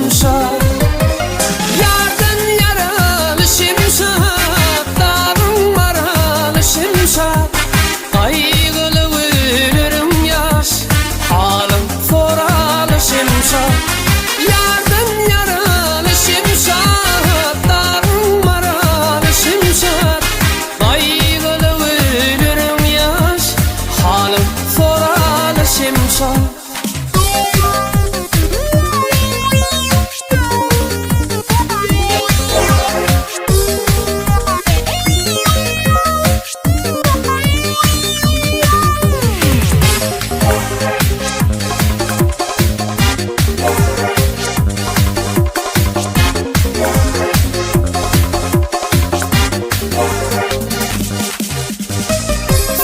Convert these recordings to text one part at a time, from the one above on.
Şemşat. Ýardan ýaraly Şemşat, Dagyň maraly Şemşat. Gaýgyly günlerim ýaş, Halyň soraly Şemşat. Ýardan ýaraly Şemşat, Dagyň maraly Şemşat. Gaýgyly günlerim ýaş, Halyň soraly Şemşat.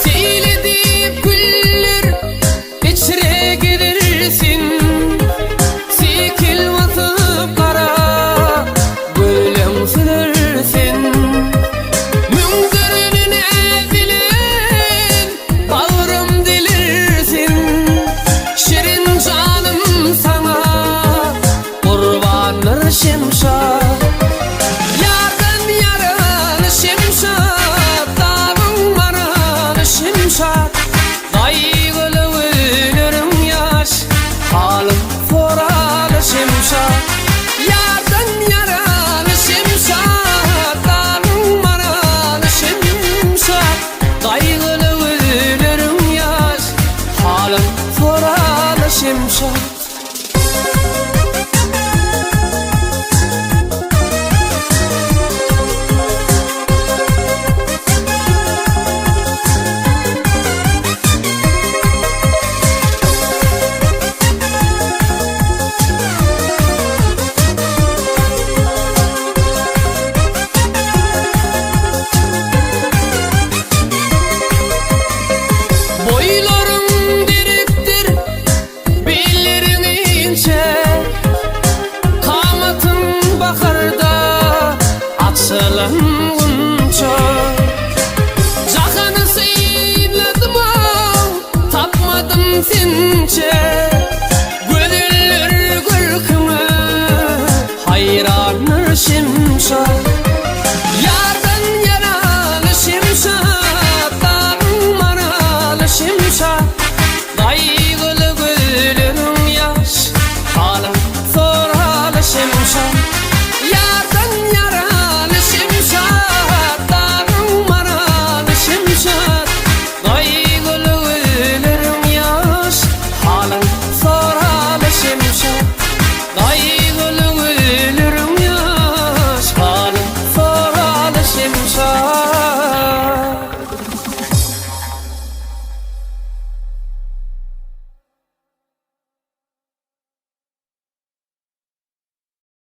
Seýle diýip güller Içre gezersin Sekil basyp gara Gözleň süzersin Müňzürine bilen Bagrym dilirsin Şirin janym saňa Gurbandyr şemşat Ýardan ýaraly şemşat Dagyň maraly şemşat Gaýgyly günleriň ýaş, Halyň soraly Şemşat. Ýardan ýaraly Şemşat, Dagyň maraly Şemşat. Gaýgyly günleriň ýaş, Halyň soraly Şemşat. Boýlaryň derekdir, Billeriň inçe, Kamatyň baharda Açylan gunça. Jahany synladym-ow, Tapmadym sençe. Gözeller görküňe Haýrandyr şemşa. Ýardan ýaraly şemşa, Dagyň maraly şemşa. Gaýgyly gözleriň ýaş, Halyň soraly Şemşat. Ýardan ýaraly Şemşat, Dagyň maraly Şemşat. Gaýgyly gözleriň ýaş, Halyň soraly Şemşat. Gaýgyly.